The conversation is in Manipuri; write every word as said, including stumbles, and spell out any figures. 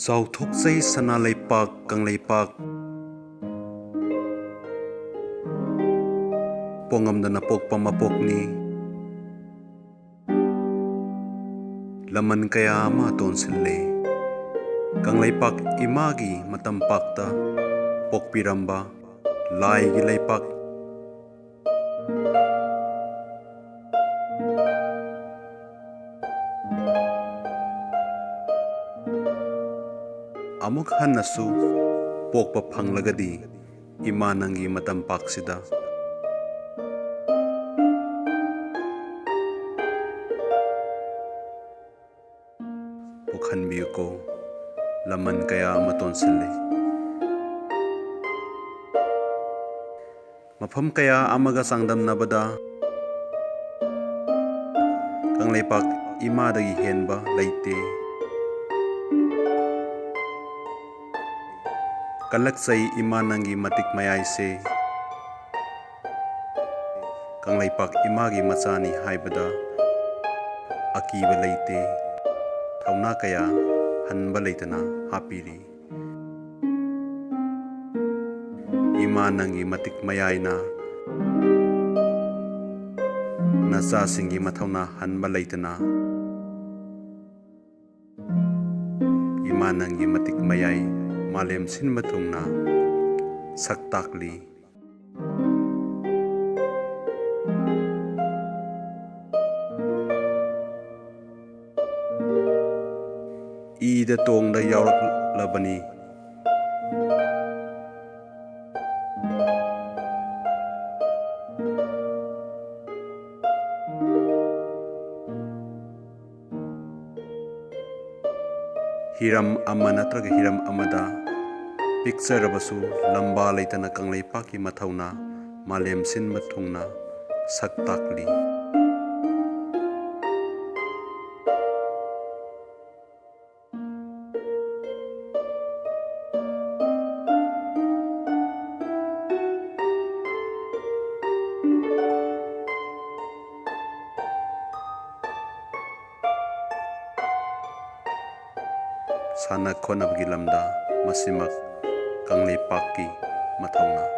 ꯆꯥꯎꯊꯣꯛꯆꯩ ꯁꯅꯥ ꯂꯩꯄꯥꯛ ꯀꯪꯂꯩꯄꯥꯛ, ꯄꯣꯉꯝꯗꯅ ꯄꯣꯛꯄ ꯃꯄꯣꯛꯅꯤ꯫ ꯂꯃꯟ ꯀꯌꯥ ꯑꯃ ꯇꯣꯟꯁꯤꯜꯂꯦ꯫ ꯀꯪꯂꯩꯄꯥꯛ ꯏꯃꯥꯒꯤ ꯃꯇꯝꯄꯥꯛꯇ ꯄꯣꯛꯄꯤꯔꯝꯕ ꯂꯥꯏꯒꯤ ꯂꯩꯄꯥꯛ꯫ ꯑꯃꯨꯛ ꯍꯟꯅꯁꯨ ꯄꯣꯛꯄ ꯐꯪꯂꯒꯗꯤ ꯏꯃꯥ ꯅꯪꯒꯤ ꯃꯇꯝꯄꯥꯛꯁꯤꯗ꯫ ꯄꯣꯛꯍꯟꯕꯤꯌꯨꯀꯣ, ꯂꯃꯟ ꯀꯌꯥ ꯑꯃ ꯇꯣꯟꯁꯤꯜꯂꯤ꯫ ꯃꯐꯝ ꯀꯌꯥ ꯑꯃꯒ ꯆꯥꯡꯗꯝꯅꯕꯗ ꯀꯪꯂꯩꯄꯥꯛ ꯏꯃꯥꯗꯒꯤ ꯍꯦꯟꯕ ꯂꯩꯇꯦ꯫ ꯀꯜꯂꯛꯆꯩ ꯏꯃꯥ ꯅꯪꯒꯤ ꯃꯇꯤꯛ ꯃꯌꯥꯏꯁꯦ꯫ ꯀꯪꯂꯩꯄꯥꯛ ꯏꯃꯥꯒꯤ ꯃꯆꯥꯅꯤ ꯍꯥꯏꯕꯗ ꯑꯀꯤꯕ ꯂꯩꯇꯦ꯫ ꯊꯧꯅꯥ ꯀꯌꯥ ꯍꯟꯕ ꯂꯩꯇꯅ ꯍꯥꯞꯄꯤꯔꯤ꯫ ꯏꯃꯥ ꯅꯪꯒꯤ ꯃꯇꯤꯛ ꯃꯌꯥꯏꯅ ꯅꯆꯥꯁꯤꯡꯒꯤ ꯃꯊꯧꯅꯥ ꯍꯟꯕ ꯂꯩꯇꯅ ꯏꯃꯥ ꯅꯪꯒꯤ ꯃꯇꯤꯛ ꯃꯌꯥꯏ ꯃꯥꯂꯦꯝ ꯁꯤꯟꯕ ꯊꯨꯡꯅ ꯁꯛ ꯇꯥꯛꯂꯤ꯫ ꯏꯗ ꯇꯣꯡꯗ ꯌꯥꯎꯔꯛꯂꯕꯅꯤ꯫ ꯍꯤꯔꯝ ꯑꯃ ꯅꯠꯇ꯭ꯔꯒ ꯍꯤꯔꯝ ꯑꯃꯗ ꯄꯤꯛꯆꯔꯕꯁꯨ ꯂꯝꯕꯥ ꯂꯩꯇꯅ ꯀꯪꯂꯩꯄꯥꯛꯀꯤ ꯃꯊꯧꯅꯥ ꯃꯥꯂꯦꯝ ꯁꯤꯟꯕ ꯊꯨꯡꯅ ꯁꯛ ꯇꯥꯛꯂꯤ꯫ ꯁꯥꯟꯅ ꯈꯣꯠꯅꯕꯒꯤ ꯂꯝꯗ ꯃꯁꯤꯃꯛ ꯀꯪꯂꯩꯄꯥꯛꯀꯤ ꯃꯊꯧꯅꯥ꯫